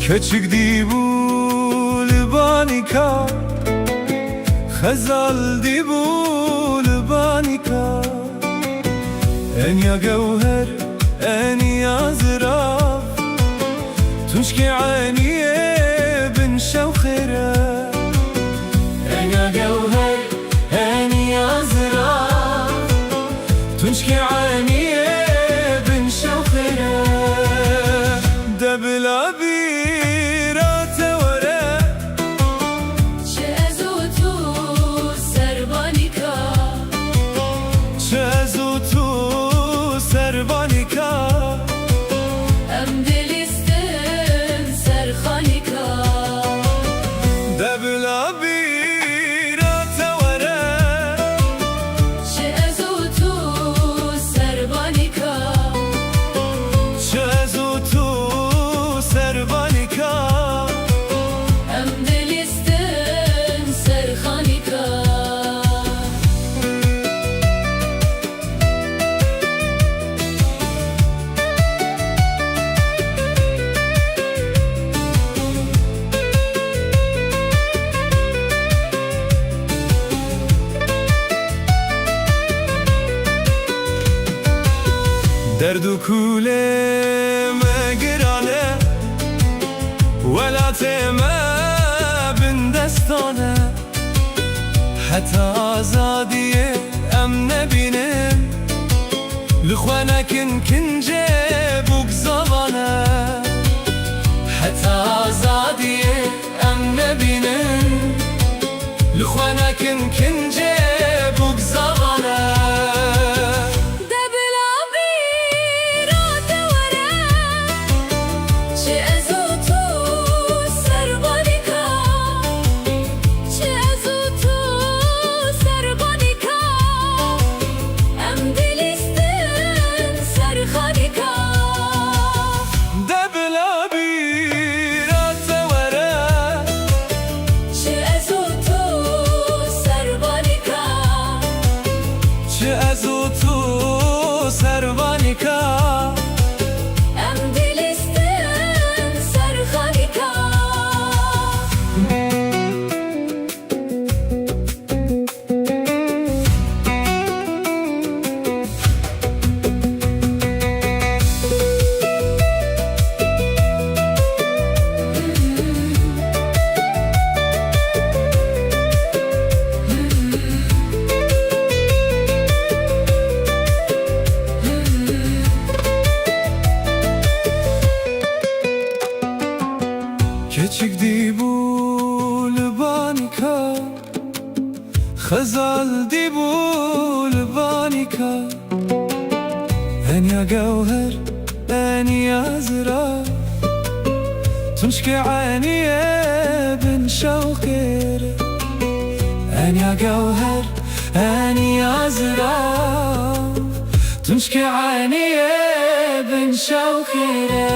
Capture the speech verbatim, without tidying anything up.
Keçik dî bû li banîka, xezal dî bû li banîka. Enya gewher, enya zirav, tunçkê eniyê bin şewqê re. Enya gewher, enya zirav, tunçkê eniyê bin şewqê re. De bila bîra te were. Çi ez û tu ser banîka. Çi ez û tu ser banîka. Em dilîstin ser xanîka. De bila bîra te were. Çi ez û tu ser banîka. Çi ez û tu ser banîka. Em dilîstin ser xanîka. Derd û kulê me giran e, welatê me bindestan e. Heta azadiyê em nebînin, li xwe nekin kincê bûk zavan e. Heta azadiyê em nebînin, li xwe nekin kincê bûk zavan e. De bila bîra te were. Çi ez û tu ser banîka. Çi ez û tu ser banîka. Em dilîstin ser xanîka. De bila bîra te were. Çi ez û tu ser banîka. Çi ez û tu ser banîka. Em dilîstin ser xanîka. Keçik dî bû li banîka. Xezal dî bû li banîka. Enya gewher, enya zirav, tunçkê eniyê bin şewqê re. Enya gewher, enya zirav, tunçkê eniyê bin şewqê re.